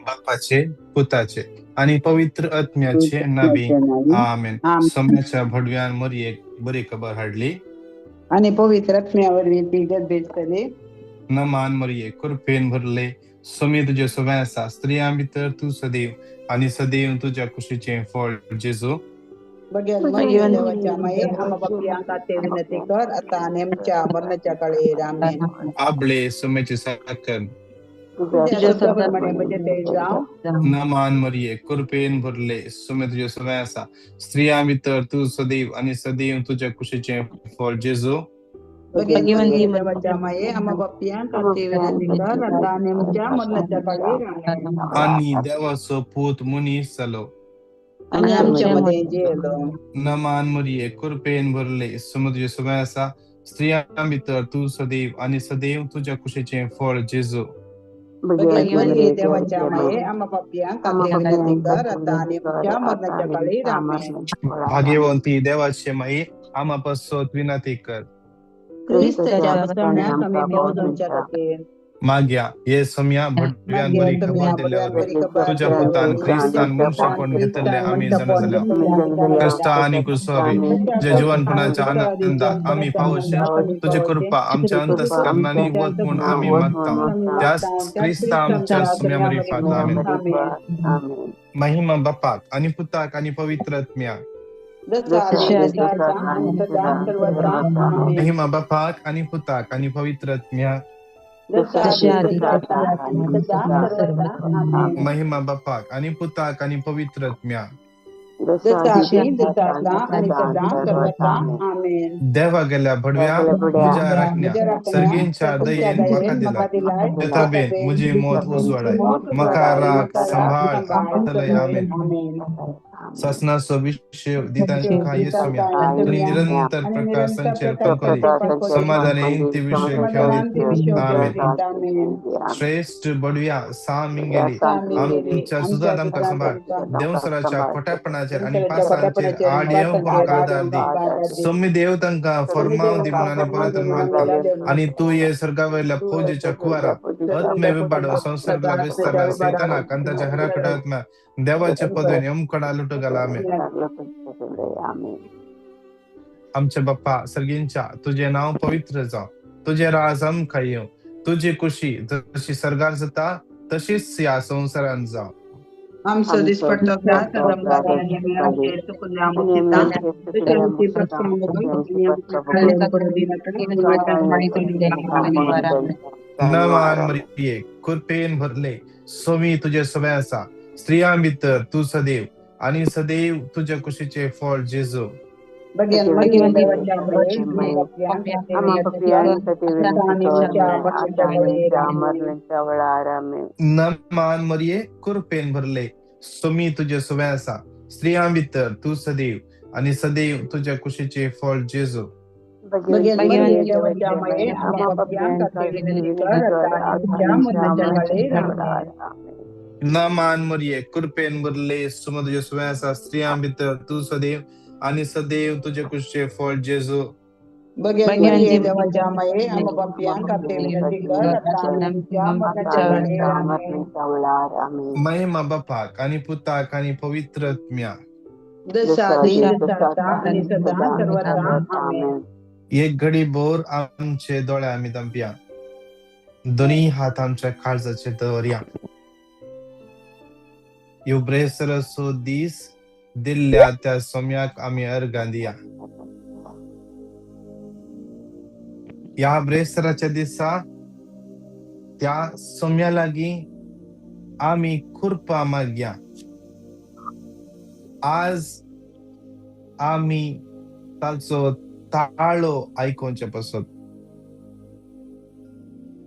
बापाचे, पुताचे आनी पवित्र आत्म्याचे नावी, आमेन. सोम्याच्या भडव्यान मरयेक बरी खबर हाडली आनी पवित्र आत्म्या वरवीं ती गर्भेत जाली. नमान मरिये, कृपेन भरले, सोमी तुजे सवंय आसा. स्त्रियां भितर तूं सदैव आनी सदैव तुज्या कुशीचें फळ जेजू. बघेल मरिये देवाच्या माये, आम्हा पापयांक खातीर विनंती कर, आता आनी आमच्या मरणाच्या काळेर. आमेन. आबळे सोम्याची साकर तुझ्या शब्दाप्रमाणे म्हजें तें जावं. नमान मरिये, कृपेन भरले, सोमे तुजे सवंय आसा. स्त्रियां भितर तूं सदैव आनी सदैव तुज्या कुशीचें फळ जेजू. बघेल मरिये देवाच्या माये, आम्हा पापयांक खातीर विनंती कर, आता आनी आमच्या मरणाच्या काळेर. आमेन. आनी देवाचो पूत मनीस जालो आनी आमच्या मदें जियेलो. नमान मरिये, कृपेन भरले, सोमे तुजे सवंय आसा. स्त्रियां भितर तूं सदैव आनी सदैव तुज्या कुशीचें फळ जेजू. बघेल मरिये देवाच्या माये, आम्हा पापयांक खातीर विनंती कर, आता आनी आमच्या मरणाच्या काळेर. आमेन. भाग्यवंती देवाचे माई, आम्हा पासत विनंती कर. क्रिस्ताच्या बसवण्याक आमी मेवजोवच्या खातीर. माग्या हे सोम्या भटव्यान बरी खबर दिल्या वरवीं तुज्या पुतान क्रिस्तान मनशापण घेतले आमी जाणा जाल्या. कश्ट आनी कुरसोरी तुज्या जिवनपणाच्या आनंदाक आमी पावोशे तुजी कृपा आमच्या अंतस्करणांनी वत म्हूण आमी मागता, त्याच क्रिस्ता आमच्या सोम्या मरिफात. आमेन. महिमा बापाक आनी पुताक आनी पवित्र आत्म्याक. महिमा बापाक आनी पुताक आनी पवित्र आत्म्याक. महिमा बापाक आनी पुताक आनी पवित्र आत्म्याक. देवा गेल्या भडव्या म्हज्या राखण्या सर्गींच्या दयेन म्हाका दिलाय, तेताबेन म्हजी मौत उजवाडाय, म्हाका राख सांबाळ चलय. आमेन. सासनाचो विशय दितांकां येसुम्या आनी निरंतर प्रकाश संचेर पलकोली समाधान ते विशय घेवन दिता. आमेन. श्रेश्ठ बडव्या सा मिंगेली आमच्या सुदां आमकां सांबाळ, देवसराच्या खोट्यापणाचेर आनी पासांचेर आड येवंक म्हूण काळदार दी. सौम्य देव तांकां फरमाव दी म्हूण आनी परत मागता आनी तूं हे सर्गा वयल्या फौजेच्या कुवारा आत्मे विबाडो संसर्गला विस्तारला सैतानाक आनी ताच्या हराकट आत्म्या देवाचे पदवेन यमकडा लुटू घाला. आमेन. आमच्या बाप्पा सर्गींच्या, तुजें नांव पवित्र जावं, तुजें राज आमकां येवं, तुजी कुशी जशी सर्गार जाता तशीच ह्या संवसारांत जावं. आमचो दिसपट्टो ग्रास आज आमकां दी आनी आमी आमचेर चुकल्ले आमकां दिता, तशें आमची नवान मरिये, कृपेन भरले, सोमी तुजे सवंय आसा. स्त्रियां भितर तूं सदैव आनी सदैव तुज्या कुशीचें फळ जेजू. नमान मरिये, कृपेन भरले, सोमी तुजे सवंय आसा. स्त्रियां भितर तूं सदैव आनी सदैव तुज्या कुशीचें फळ जेजू. नमान मरिये, कृपेन भरले, सोमी तुजे सवंय आसा. स्त्रियां भितर तूं सदैव आनी सदैव तुज्या कुशीचें फळ जेजू. महिमा बापाक आनी पुताक आनी पवित्र आत्म्याक. एक घडी भोर आमचे दोळे आमी धांपया, दोनी हात आमच्या काळजाचेर दवरया. ह्यो ब्रेसरसो दीस दिल्ल्या त्या सोम्याक आमी अर्गां दिया. ह्या ब्रेसराच्या दिसा त्या सोम्या लागीं आमी कृपा मागया. आज आमी ताचो ताळो आयकुचे पासत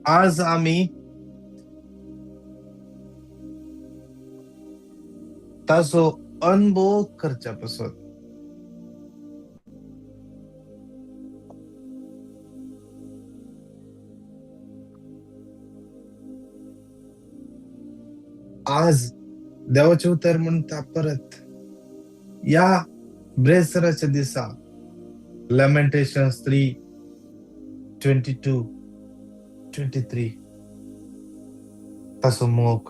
आज आमी ताचो अनुभव करच्या पासत. आज देवाचें उतर म्हणटा परत ह्या ब्रेसराच्या दिसा Lamentations 3:22-23 ताचो मोग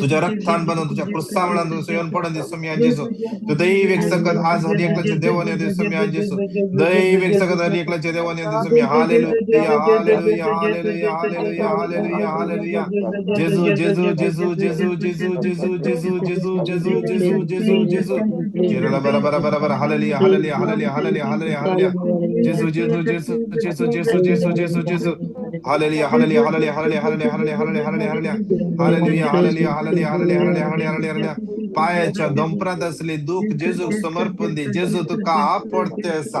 तुझ्या रक्तान बनून तुझ्या क्रुस्सा म्हणून तुझं येवन पडून दी सोमया जेजू. तूं दैव एक सकत आज हर एकल्याच्या देवान येवं दी सोमया जेजू. दैव एक सकत हर एकल्याच्या देवान येवं दी Somaiya. Hallelujah, hallelujah, hallelujah, hallelujah, hallelujah, hallelujah. जेजू जेजू जेजू जेजू जेजू जेजू जेजू जेजू जेजू जेजू जेजू जेजू. चिरला बरा बरा बरा बरा. Hallelujah, hallelujah, hallelujah, hallelujah, hallelujah, hallelujah. जेजू जेजू जेजू जेजू जेजू जेजू जेजू जेजू. Hallelujah, hallelujah, hallelujah, hallelujah, hallelujah, hallelujah, hallelujah, hallelujah, hallelujah, hallelujah, hallelujah, hallelujah, hallelujah, hallelujah, hallelujah. पायाच्या दोंपरांत असले दूख जेजूक समर्पण दी. जेजू तुका आपडते आसा.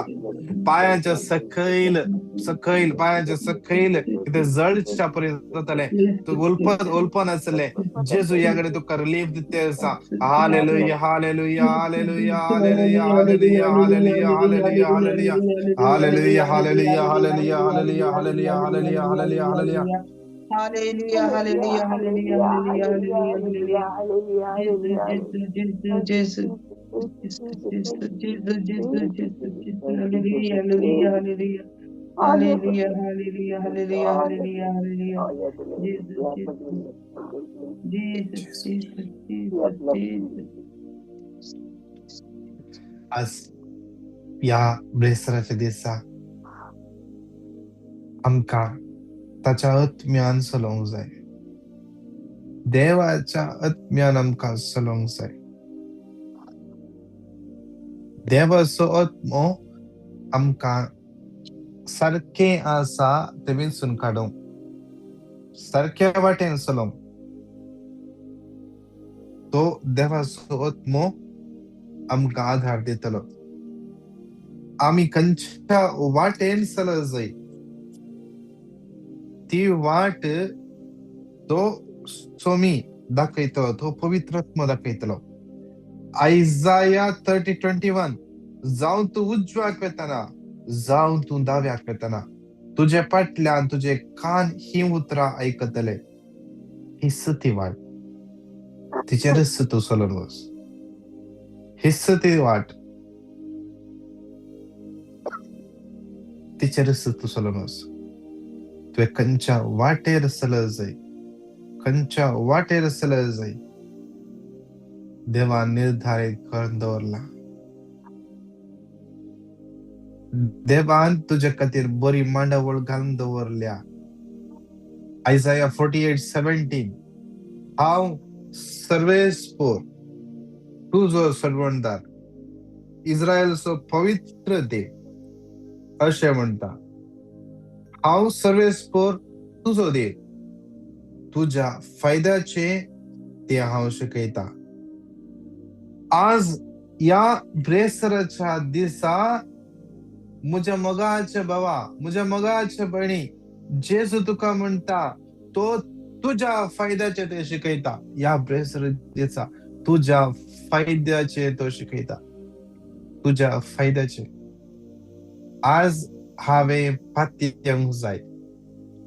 पायांच्या सकयल सकयल, पायांच्या सकयल कितें जळच्या पर्यंत जातालें, तूं उलपत उलपन आसलें, जेजू ह्या कडेन तुका रिलीफ दिते आसा. Hallelujah, hallelujah, hallelujah, hallelujah, hallelujah, hallelujah, hallelujah, hallelujah, hallelujah, hallelujah, hallelujah, hallelujah, hallelujah, hallelujah, hallelujah, hallelujah. Hallelujah, hallelujah, hallelujah, hallelujah, hallelujah. Jesus, Jesus, Jesus, Jesus, Jesus, Jesus, Jesus. Hallelujah, hallelujah, hallelujah. Hallelujah, hallelujah, hallelujah, hallelujah, hallelujah. Jesus, Jesus, Jesus, Jesus, Jesus. आज ह्या ब्रेस्ताराच्या दिसा आमकां ताच्या आत्म्यान चलोवंक जाय. देवाच्या आत्म्यान आमकां चलोवंक जाय. देवाचो आत्मो आमकां सारकें आसा तें विंचून काडूंक, सारक्या वाटेन चलोवंक तो देवाचो आत्मो आमकां आधार दितलो. आमी खंयच्या वाटेन चलत जाय ती वाट तो सोमी दाखयतलो, तो पवित्र आत्मो दाखयतलो. आयजाया 30:21, जावं तूं उजव्याक वेतना, जावं तूं दाव्याक वेतना, तुजे फाटल्यान तुजे कान ही उतरां आयकतले. हीच ती वाट, तिचेरच तूं चलून वच. हीच ती वाट, तिचेरच तूं चलून वच. तुवें खंयच्या वाटेर चलत जाय, खंयच्या वाटेर चलत जाय, देवान निर्धारीत करून दवरला. देवान तुजे खातीर बरी मांडावळ घालून दवरल्या. आयजाया 48:17, हांव सर्वेस्पोर तुजो सर्वणदार, इस्रायलचो पवित्र देव अशें म्हणटा. हांव सर्वेस्पोर तुजो देव, तुज्या फायद्याचे ते हांव शिकयता. आज ह्या ब्रेस्ताराच्या दिसा म्हज्या मोगाचे भावा, म्हज्या मोगाचे भयणी, जेजू तुका म्हणटा तो तुज्या फायद्याचे ते शिकयता. ह्या ब्रेस्तारा दिसा तुज्या फायद्याचे तो शिकयता, तुज्या फायद्याचे. आज हांवें पातयेवंक जाय.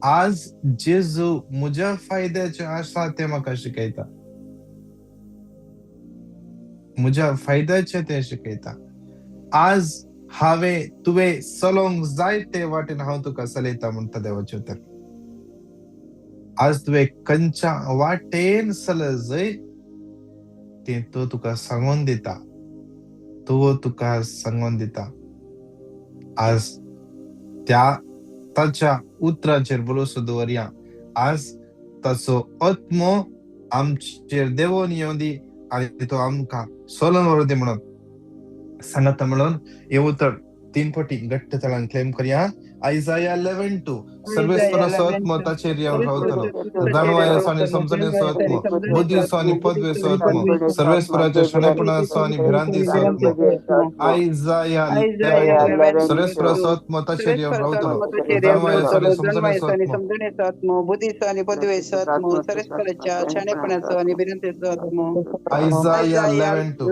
आज जेजू म्हज्या फायद्याचे आसा तें म्हाका शिकयता, म्हज्या फायद्याचे तें शिकयता. आज हांवें तुवें चलोवंक जाय ते वाटेन हांव तुका चलयता म्हणटा देवाचें उतर. आज तुवें खंयच्या वाटेन चलत जाय तें तो तुका सांगून दिता, तो तुका सांगून दिता. आज त्या ताच्या उतराचेर भरोसो दवरया. आज ताचो आत्मो आमचेर देवोन येवं दी आनी तो आमकां सोलोन व्हरूं दी म्हणून सांगता. म्हणून हें उतर 3 फावटी घट्ट ताळान क्लेम करया. आयजाया 11:2, सर्वेस्पराचो आत्मो ताचेर येवन रावतलो, जाणवायेचो आनी समजणेचो आत्मो, बुद्धीचो आनी पदवेचो आत्मो, सर्वेस्पराच्या शणेपणाचो आनी भिरांतीचो आत्मो. आयजाया 11:2, सर्वेस्पराचो आत्मो ताचेर येवन रावतलो, जाणवायेचो आनी समजणेचो आत्मो, बुद्धीचो आनी पदवेचो आत्मो, सर्वेस्पराच्या शणेपणाचो आनी भिरांतीचो आत्मो. आयजाया 11:2,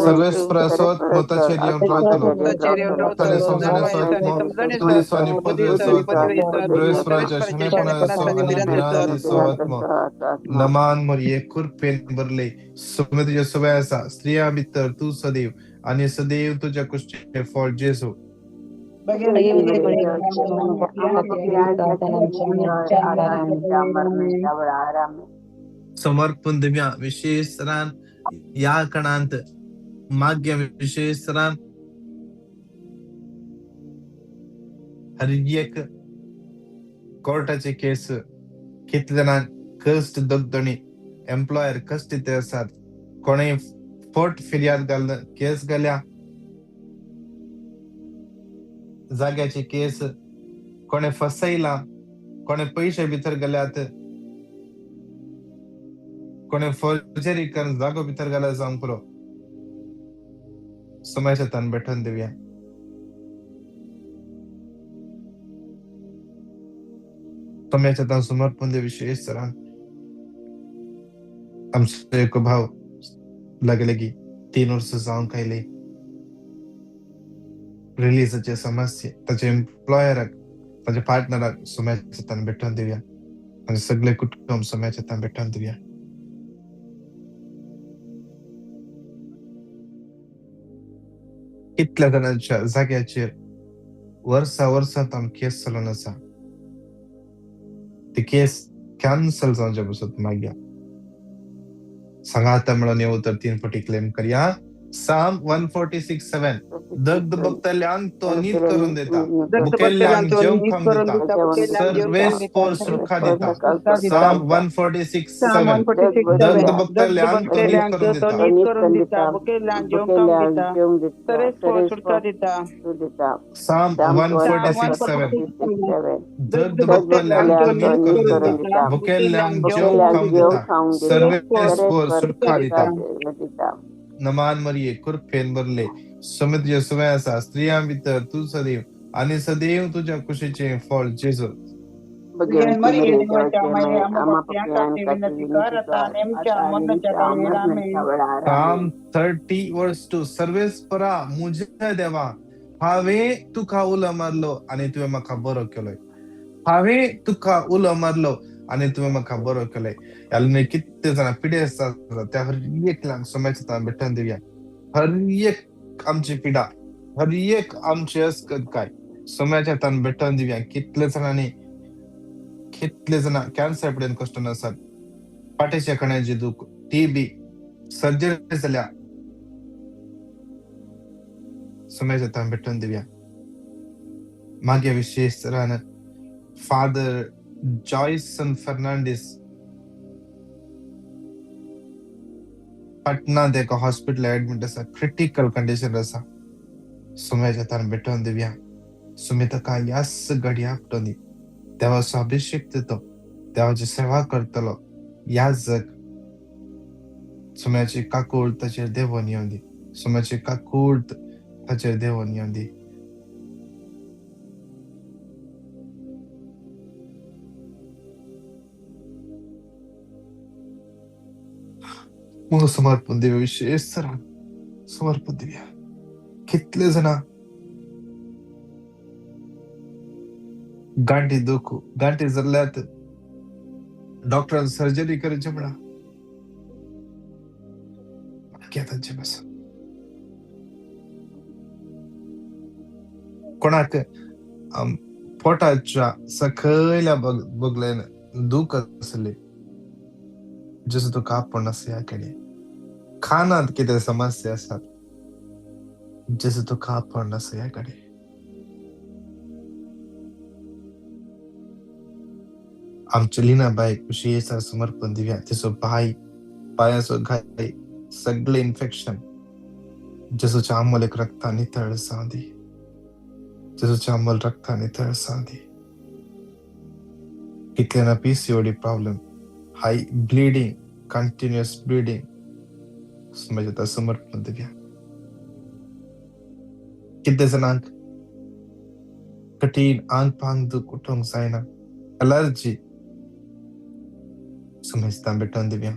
सर्वेस्पराचो आत्मो ताचेर येवन रावतलो, समजणेचो आत्मो, बुद्धीचो आनी पदवेचो आत्मो, सर्वेस्पराच्या शणेपणाचो आनी भिरांतीचो आत्मो. नमान मरिये, कृपेन भरले, सुमे तुजे सवय आसा, स्त्रियां भितर तूं सदैव आनी सदैव तुज्या कुश्टीचें फळ जेजू. समर्पण दिव्या विशेष तरान ह्या कणांत माग्य विशेष तरान हर एक कोर्टाची केस कितले जाणांक कश्ट दगदणी एम्प्लॉयर कश्ट ते आसात कोणें फट फिर्याद घाल केस घाल्या जाग्याची केस कोणें फसयला कोणें पयशे भितर घाल्यात कोणें फोर्जरी करून जागो भितर घाल्या जावंक पुरो समाजाच्या तान बेठून दिवया. समाजाच्या तान समर्पण दे विशेष तरान आमचो एक भाव लागे लागी 3 वर्सां जावंक आयली रिलीजाचे समस्या ताच्या एम्प्लॉयराक ताच्या पार्टनराक समाजाच्या तान भेटून दिवया आनी सगळे कुटुंब समाजाच्या तान भेटून दिवया. कितल्या जाणांच्या जाग्याचेर वर्सा वर्सां आम केस चलोवन आसा ती केस कॅन्सल जावचे पसत मागया सांगाता म्हणून येऊ तर 3 फावटी क्लेम करया. Psalm 146:7 दग्ध बघतल्यांक तो नीत करून देता, भुकेल्ल्यांक जेवंक खावंक दिता, सर्वेस पोर सुटका दिता. Psalm 146:7 दग्ध बघतल्यांक तो नीत करून देता, भुकेल्ल्यांक जेवंक खावंक दिता. Psalm 146:7 दग्ध बघतल्यांक तो नीत करून देता, भुकेल्ल्यांक जेवंक खावंक दिता, सर्वेस पोर सुटका दिता. नमान मरिये कृपेन भरले समुद्र सुवे आसा स्त्रियां भितर तूं सदैव आनी सदैव तुज्या कुशीचें फळ जेजू. Psalm 30:2 सर्वेस्परा मुझ्या देवा हांवें तुका उलो मारलो आनी तुवें म्हाका बरो केलोय. हांवें तुका उलो मारलो आनी तुवें म्हाका बरो केलोय. ह्या कितले जाणां पिडेस्त आसा त्या हर एकल्यांक समाजाच्या भेटून दिवया. हर एक आमची पिडा हर एक आमची अस्कतकाय समाजाच्या तान भेटून दिवया. कितले जाणांनी कितले जाणां कॅन्सर पिडेन कश्ट आसात, पाटेच्या कण्याची दूख, टीबी, सर्जरी जाल्या समाजाच्या तान भेटून दिवया. मागीर विशेष तरान फादर जॉयसन फर्नांडीस पटनांत एका हॉस्पिटल एडमीट आसा, क्रिटिकल कंडिशन आसा. समाजाच्या तान भेटून दिवया. सुमी ताका ह्याच घडया आपटोनी देवाचो अभिषेक दितो, देवाची सेवा करतलो. ह्या जग सुम्याची काकूळ ताचेर देवोन येवंदी, सुम्याची काकूळ ताचेर देवोन येवंदी. समर्पण दिवया विशेष तरान समर्पण दिवया. कितले जाणां गांठी दुख गांठी जाल्यात डॉक्टरान सर्जरी करची म्हणा तांचे बस कोणाक पोटाच्या सकयल्या बगलेन दूख आसली जसो तुका आपूण आसा ह्या कडेन खानांत कितें समस्या आसात जसो तुका आपूण आसा ह्या कडेन. आमच्या लिना बायक विशेष समर्पण दिवया. तिचो पांय पांयाचो घाय सगळे इन्फेक्शन जेजूच्या अमोल एक रक्ता नितळ जावं दी, जेजूच्या अमोल रक्ता नितळ जावं दी. कितले ना PCOD problem, high bleeding, continuous bleeding समजता समर्पण दिवया. कितले जाणांक कठीण आंग पांग दुख उठोवंक जायना, अलर्जी समजता भेटून दिवया.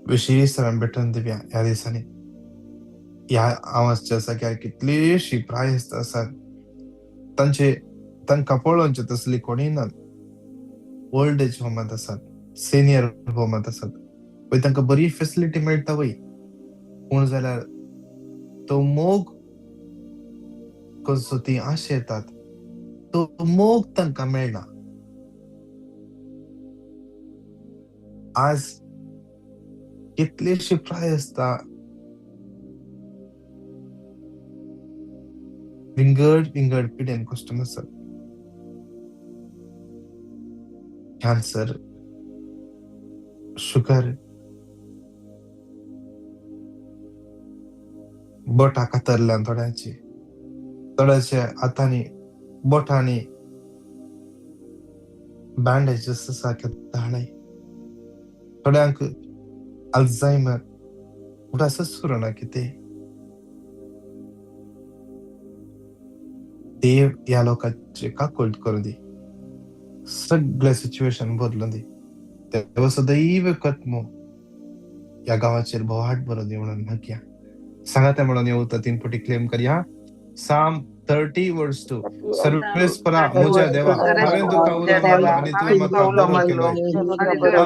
विशेष तरान भेटून दिवया. ह्या दिसांनी ह्या आवाजच्या जाग्यार कितलीशी प्रायस्त आसात तांचे तांकां पळोवचे तसली कोणीय ना. ओल्ड एज होमांत आसात, सिनियर होमांत आसात, वय तांकां बरी फेसिलिटी मेळटा वय, पूण जाल्यार तो मोग कसो ती आशेतात येतात तो मोग तांकां मेळना. आज कितलीशी प्राय आसता विंगड विंगड पिडेन कश्टन आसात. कॅन्सर, शुगर, बोटां कातरल्यान थोड्यांची, थोड्याच्या हातांनी बोटांनी बँडेजीस सारके दाळय, थोड्यांक अल्झायमर, उडासच उरना कितें. देव ह्या लोकांचे काकुळट करूं दी, सगळें सिच्युएशन बदलूं दी. देव सदैव कत्मो ह्या गांवाचेर भोवाट बरोवन दी म्हणून मागया. सांगाता म्हणून येवता 3 पटी क्लेम करया. Psalm 30:2 सर्वेस्परा म्हज्या देवा हांवें तुका उलो मारलो आनी तुवें म्हाका बरो केलोय.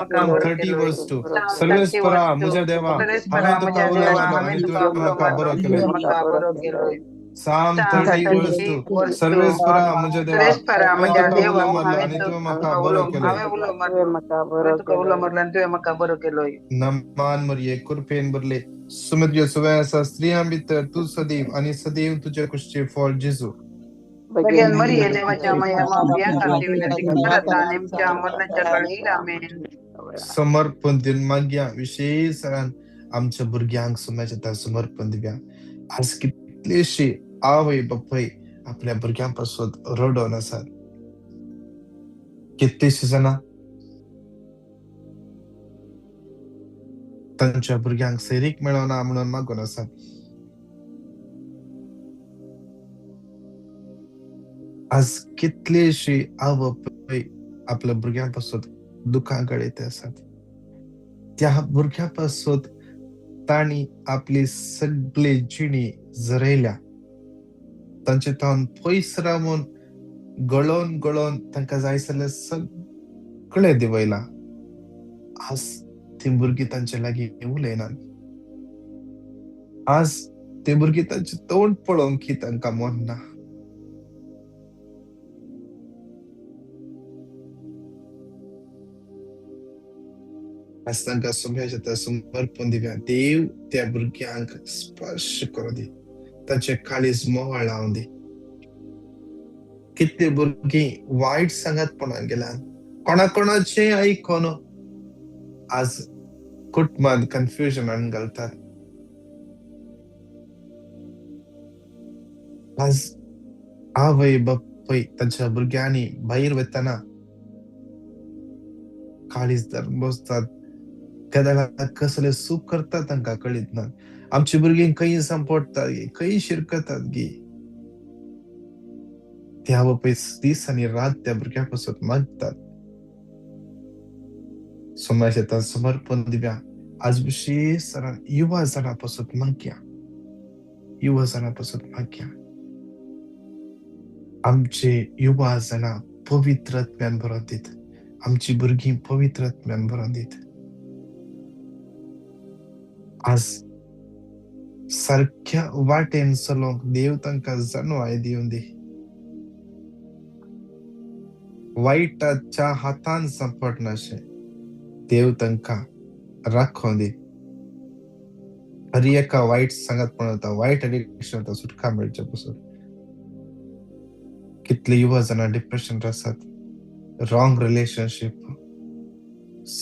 Psalm 30:2 सर्वेस्परा म्हज्या देवा हांवें तुका उलो मारलो आनी तुवें म्हाका बरो केलोय. Psalm 30:2 सर्वेस्परा म्हज्या देवा हांवें तुका उलो मारलो आनी तुवें म्हाका बरो केलोय. नमान मरये कृपेन भरले सुमित्यो सुवे आसा स्त्रियां भितर तूं सदैव आनी सदैव तुज्या कुशीचें फळ जेजू. समर्पण दिवन मागया विशेश आमच्या भुरग्यांक सुम्याच्या समर्पण दिवया. आज कितलीशी आवय बापूय आपल्या भुरग्यां पासून रडोन आसात. कितलीशी जाणां तांच्या भुरग्यांक सैरीक मेळना म्हणून मागून आसात. आज कितलीशी आवय बापूय आपल्या भुरग्यां पासून दुखां गळयत आसात. त्या भुरग्यां पासून तांणी आपली सगळी जिणी झरयल्या. तांचे तावन पयस रावन गळोवन गळोवन तांकां जाय जाल्यार सगळें दिवयलां. आज ती भुरगीं तांचे लागीं उलयनात. आज ती भुरगीं तांचें तोंड पळोवंक की तांकां मन ना. आज तांकां सुम्याच्या समर्पण दिवया. देव त्या भुरग्यांक स्पर्श करूं दी, तांचे काळीज मोवाळ लावन दी. कितली भुरगीं वायट सांगातपणान गेल्यान, कोणा कोणाचें आयकून आज कुटुंबांत कन्फ्युजनान घालतात. आज आवय बापूय तांच्या भुरग्यांनी भायर वतना काळीज धरून बसतात. केदाळा कसले चूक करतात तांकां कळीत ना. आमची भुरगीं खंय सांपडटात गे, खंय शिरकतात गे. त्या बापूय दीस आनी रात त्या भुरग्यां पासून मागतात. समाज समर्पण दिवया. आज विशेष युवा जाणां पासून मागया, युवा जाणां पासून मागया. आमचे युवा जाणां पवित्र आत्म्यान भरोन दीत, आमची भुरगीं पवित्र आत्म्यान भरोन दीत. आज सारक्या वाटेन चलोवंक देव तांकां जाणवाय दिवन दी. वायटाच्या हातान सांपडनाशें देव तांकां राखोवन दी. हर एका वायट सांगातपण वता, वायट एडिक्शन वता, सुटका मेळचे पसून. कितले युवा जाणां डिप्रेशन आसात, रॉंग रिलेशनशीप,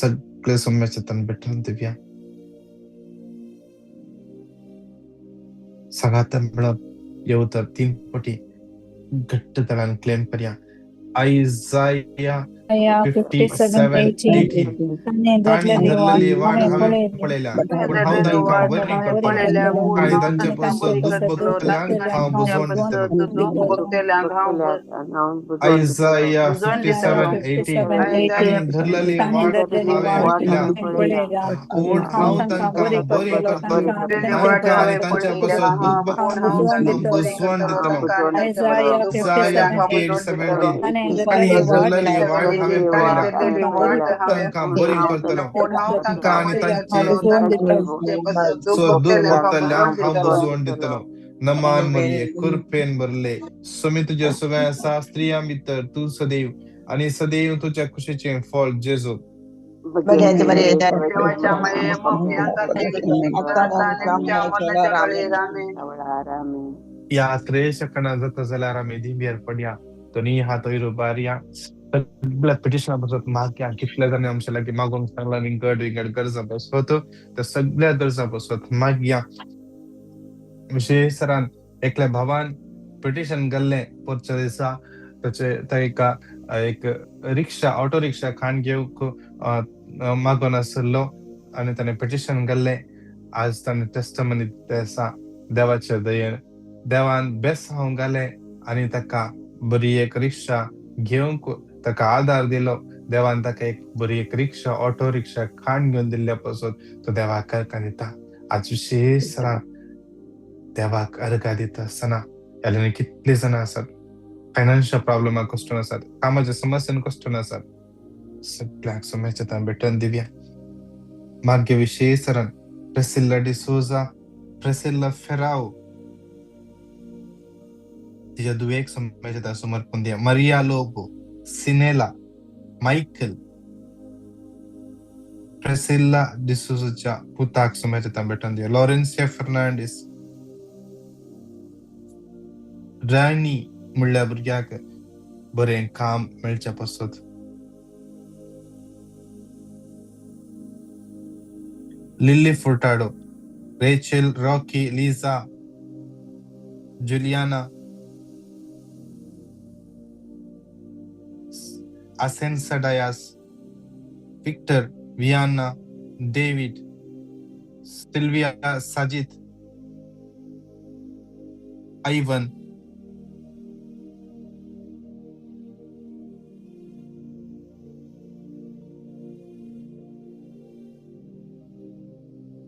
सगळे सम्याच्या तान भेटून दिवया. सांगाता म्हणप येवतर 3 पटी घट्ट तरान क्लेम करया. आयजाया 57:18 तांणी धरलेली वाट हांवें पळयल्या, पूण हांव तांकां बरी करतलों आनी तांचे पासून दूख भोगतल्यांक हांव बुजवण दितलों. आयजाया 57:18 तांणी धरलेली वाट हांवें पळयल्या, पूण हांव तांकां बरी करतलों, तांकां आनी तांचे पासून दूख भोगतल्यांक हांव बुजवण दितलों. आयजाया 58:17 तांणी धरलेली वाट हांवें पळयल्या, तांकां बरी करतलों, तांकां आनी तांचे सो दूख भोगतल्यांक हांव बुजवण दितलों. नमान मरये कृपेन भरले सुमी तुजे सुवे आसा, स्त्रियां भितर तूं सदैव आनी सदैव तुज्या कुशीचें फळ जेजू. देवाच्या माये मरणाच्या काळेर आमेन. या क्लेशकणा जाता जाल्यार आमी दिंबेर पडया, दोनी हात वयर उबारया, सगळ्या पिटिशना पासत मागया. कितल्या जाणांनी आमच्या लागीं मागूंक सांगला विंगड विंगड गरजां पासत, त्या सगळ्या गरजां पासत मागया. विशेष एकल्या भावान पिटिशन घाल्लें पोरच्या दिसा, ताचे ताका एक रिक्षा ऑटो रिक्षा खाण घेवंक मागून आसलो आनी ताणें पिटिशन घाल्लें. आज ताणें टेस्टमनी दिता आसा देवाच्या दयेन. देवान बेसांव घालें आनी ताका बरी एक रिक्षा घेवंक ताका आदार दिलो. देवान ताका एक बरी एक रिक्षा ऑटो रिक्षा खाण घेवन दिल्ल्या पासून तो देवाक अर्गां दिता. आज विशेष देवाक अर्गां दिता आसतना ह्या कितले जाणां आसात फायनान्शियल प्रॉब्लमाक कश्टून आसात, कामाच्या समस्येन कश्टून आसात, सगळ्यांक समस्या भेटून दिवया. मार्गे विशेष प्रेसिल्ला डिसोजा, प्रेसिल्ला फेराव, तिच्या दुयेक समस्या समर्पण दिया. मरिया लोबो, सिनेला, मायकल, प्रेसिल्ला डिसोजाच्या पुताक समस्या भेटून दिया. लॉरेन्सिया फर्नांडीस, राणी म्हणल्या भुरग्याक बरें काम मेळच्या पासत. Lily Furtado, Rachel, Rocky, Liza, Juliana, Asensa Dias, Victor, Viana, David, Sylvia, Sajid, Ivan,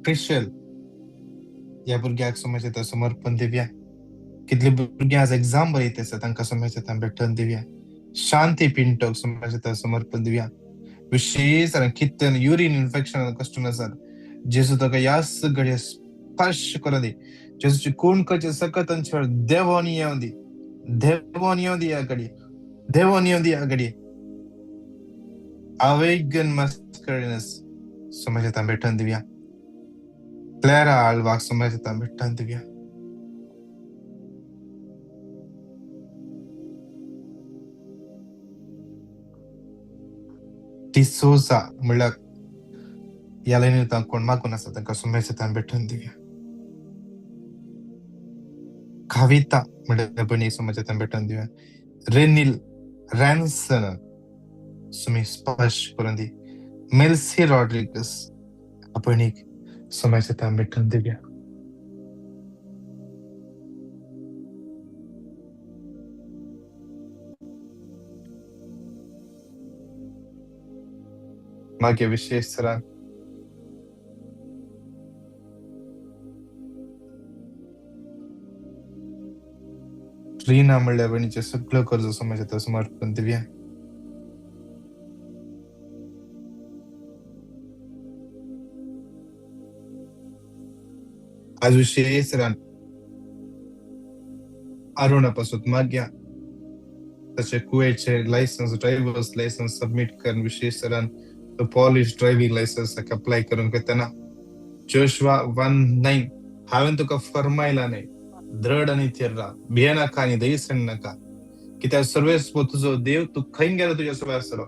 Krishal ह्या भुरग्याक समजता समर्पण दिवया. कितली भुरगीं आज एग्जाम बरयत आसा तांकां समजता भेटून दिवया. शांती पिंटोक समजता समर्पण दिवया. विशेष कितन युरीन इन्फेक्शन कश्टून आसात, जेजू ताका ह्याच घडये स्पर्श करून दी. जेजूची कोण करचे सकत देवोन येवन दी, देवोन येवन दी ह्या घडये, देवोन येवन दी ह्या घडये. अवेगन मस्करिनस समजता भेटून दिवया. क्लॅरा आल्वाक समजता भेटून दिवया. डिसोजा म्हणल्यार ह्या लायनीन कोण मागून आसा तांकां समजता भेटून दिवया. कविता म्हणल्यार भयणीक समजता भेटून दिवया. रेनील रॅन्सन सुमी स्पर्श करून दी. मेल्सी रॉड्रिगस भयणीक समजता भेटून दिवया. मागीर विशेष सरान रीना म्हणल्यार भयणीचें सगळ्यो गरजो समजता समर्पण दिवया. आज विशेष अरुणा पासून मागया ताचे कुवेटचे लायसन्स, ड्रायव्हर्स लायसन्स सबमीट करून विशेष तो पॉलिश ड्रायव्हिंग लायसन्स अप्लाय करूंक वतना. जोशवा 1:9 हांवें तुका फरमायला न्हय, दृढ आनी थीर राव, भियेनाका आनी दैसण नाका, कित्याक सर्वेस्पर तुजो देव तूं खंय गेलो तुज्या सोबत आसतलो.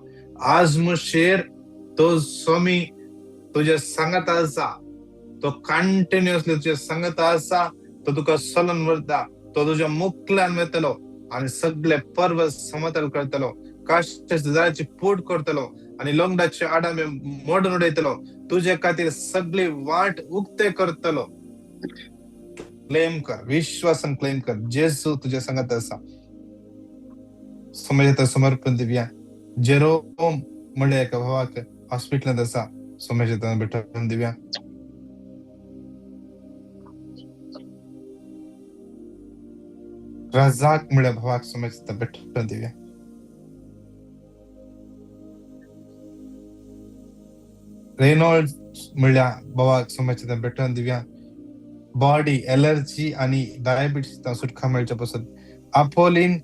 आज मुशेर तो स्वामी तुज्या सांगाता आसा, तो कंटिन्युअसली तुज्या सांगाता आसा, तो तुका चलून व्हरता, तो तुज्या मुखल्यान वतलो आनी सगळे पर्वत समतल करतलो, काश्टाच्या झाडाची पोट करतलो आनी लोंगडाचे आडामे मोडून उडयतलो, तुजे खातीर सगळी वाट उक्ते करतलो. क्लेम कर, विश्वासान क्लेम कर, जेजू तुज्या सांगात आसा. समजता समर्पण दिवया. जेरोम म्हणल्या एका भावाक हॉस्पिटलांत आसा, समजता भेटून दिवया. रजाक म्हणल्या भावाक समजता भेटून दिवया. रेनॉल्ड म्हणल्या भावाक समजता भेटून दिवया. बॉडी एलर्जी आनी डायबिटीस सुटका मेळच्या पासून. आपोलीन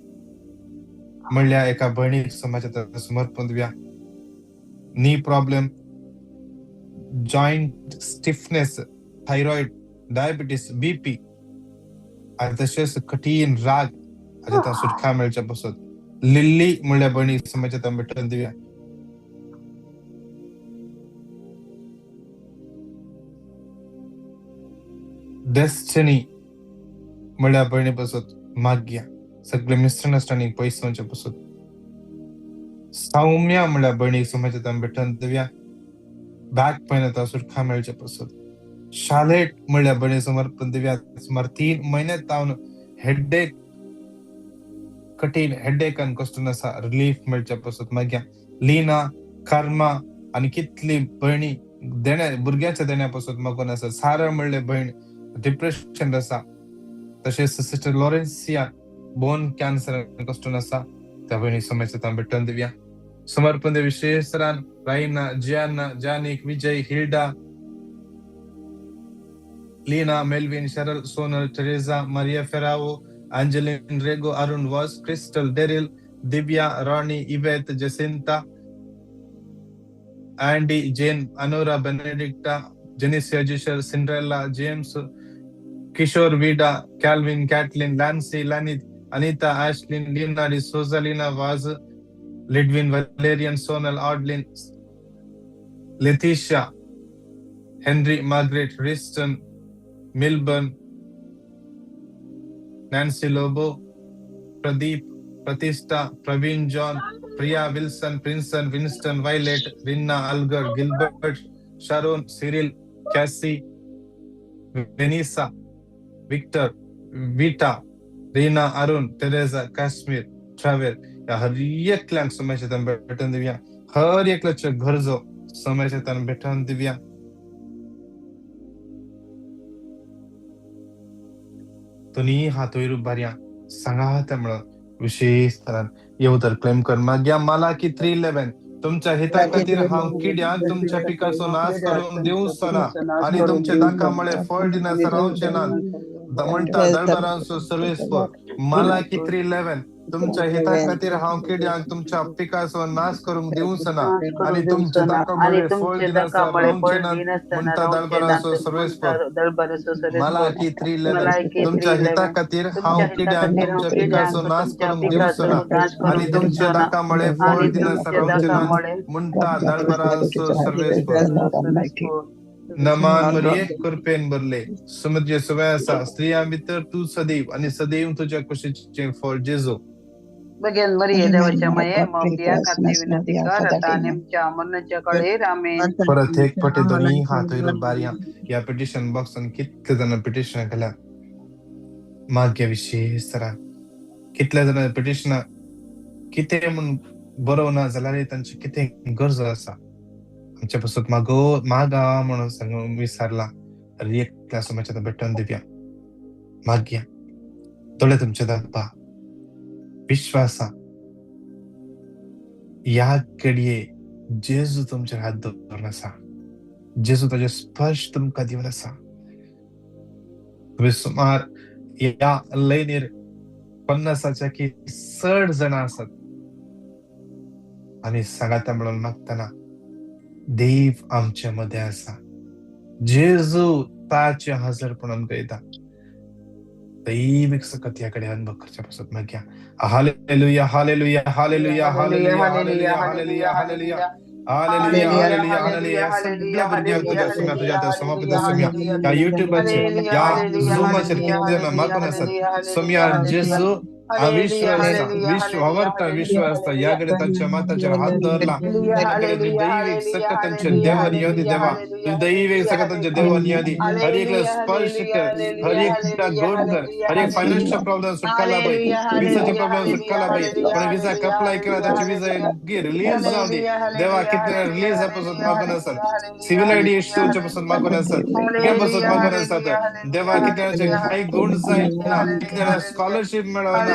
म्हणल्या एका भयणीक समजता समर्पण दिवया. नी problem Joint stiffness, thyroid, diabetes, BP आनी तशेंच कठीण राग हाचे तां सुटका मेळच्या पासत. लिल्ली म्हणल्यार भयणीक समाजाच्या तां भेटोवन दिवया. डेस्टिनी म्हणल्यार भयणी पासत मागया, सगळे मिसअंडरस्टँडिंग पयस जावचे पासत. सौम्या म्हणल्यार भयणीक समाजाच्या तां भेटोवन दिवया, बॅक पेन येता सुटका मेळचे पासत. शालेट म्हणल्यार भयणी समर्पण दिवया, सुमार 3 म्हयने तावन हेडेक, कठीण हेडेक आनी कश्ट आसा, रिलीफ मेळचे पासत मागया. लीना, कर्मा आनी कितली भयणी देण्या भुरग्याच्या देण्या पासत मागून आसा. सारा म्हणले भयण डिप्रेशन आसा. तशेंच सिस्टर लॉरेन्सिया बोन कॅन्सर कश्ट आसा, त्या भयणी समस्या भेटोवन दिवया. समर्पण देवी विशेषरान Raina, Gianna, Janik, Vijay, Hilda, Leena, Melvin, Cheryl, Sonal, Teresa, Maria Ferrao, Angeline Rego, Arun Vaz, Crystal, Daryl, Divya, Rani, Yvette, Jacinta, Andy, Jane, Anura, Benedicta, Jenicia, Jishal, Cinderella, James, Kishore, Vida, Calvin, Catlin, Lancy, Lanith, Anita, Ashlyn, Leena D'Souza, Leena Vaz, Lidwin, Valerian, Sonal, Audlin, Letitia, Henry, Margaret, Riston, Milburn, Nancy Lobo, Pradeep, Pratishtha, Praveen John, Priya Wilson, Prinson, Winston, Violet, Rinna, Algar, Gilbert, Sharon, Cyril, Cassie, Vanessa, Victor, Vita, Reena, Arun, Teresa, Kashmir, Travel. ह्या हर एकल्यांक समस्या भेटून दिवया. हर एकल्याच्यो गरजो समस्या भेटून दिवया. दोनी हात वयर उबारया, सांगात म्हणून विशेष तरान येवतर क्लेम कर मागया. मालाकी 3:11 तुमच्या हिता खातीर हांव किड्यांक तुमच्या पिकाचो नाश करूंक दिवचो ना आनी तुमच्या दाकामुळे फळ दिनासतना रावचे ना, म्हणटा दळबरांचो सर्वेस्पर. मालाकी 3:11 तुमच्या हिता खातीर हांव किड्यांक तुमच्या पिकाचो नाश करूंक दिवचो ना आनी तुमच्या दाकामुळे फळ दिनासतना रावचे ना, म्हणटा दळबरांचो सर्वेस्पर. मालाकी 3:11 तुमच्या हिता खातीर हांव किड्यांक तुमच्या पिकाचो नाश करूंक दिवचो ना आनी तुमच्या दाकामुळे फळ दिनासतना रावचे ना, म्हणटा दळबरांचो सर्वेस्पर. नमान मरिये, कृपेन भरले, समुद्र सवय आसा, स्त्रियां भितर तूं सदैव आनी सदैव तुज्या कुशीचें फळ जेजू. बघेन मरिये देवाच्या माये, माफिया खातीर विनंती कर आता आनी आमच्या मरणाच्या कळेर. आमेन. परत एक पटे दोनी हात वयर उबारया. ह्या पिटिशन बॉक्सान कितले जाणां पिटिशनां केल्या मागया विशेष तरान. कितल्या जाणां पिटिशनां कितें म्हूण बरोवना जाल्यार तांची कितें गरज आसा आमच्या पासत मागो मागा म्हणून सांगून विसारला. एकल्या समाजाच्या भेटून दिवया. मागया, दोळे तुमचे दाखपा विश्वासा ह्या घडये जेजू तुमचेर हात दवरून आसा, जेजू ताजे स्पर्श तुमकां दिवन आसा. तुमी सुमार ह्या लयनीर 50 की चड जाणां आसात आनी सांगाता म्हणून मागतना देव आमच्या मदें आसा, जेजू ताचे हजरपण आमकां येता. दैवीक सकत ह्या कडेन अनुभव करच्या पासत मागया. Hallelujah, hallelujah, hallelujah, hallelujah, hallelujah, hallelujah, hallelujah, hallelujah, hallelujah, hallelujah. सगळ्या भुरग्यांक तुज्या सुम्या, तुज्या त्या समापित सुम्या, ह्या युट्यूबाचेर, ह्या झुमाचेर कितले जाणां मागून आसात सुम्या जेजू विश्व विश्व आवडता विश्व आसता. ह्या कडेन तांच्या माताचेर हात दवरला, ह्या कडेन दैवीक सकत तांच्या देवान येवदी देवा, दैवीक सकत तांच्या देवान येवदी. हर एकला स्पर्श कर, हर एकला गोड कर, हर एक फायनान्शियल प्रॉब्लेम सुटका लाभय, विसाचे प्रॉब्लेम सुटका लाभय. पण विसा अप्लाय केला ताची विसा रिलीज जावं दी देवा. कितले रिलीज जावपासून मागून आसात, सिव्हिल आयडी इश्यू जावचे पासून मागून आसात, कित्या पासून मागून आसात देवा. कितल्याचे काही गुण जायना, कितल्या स्कॉलरशीप मेळना,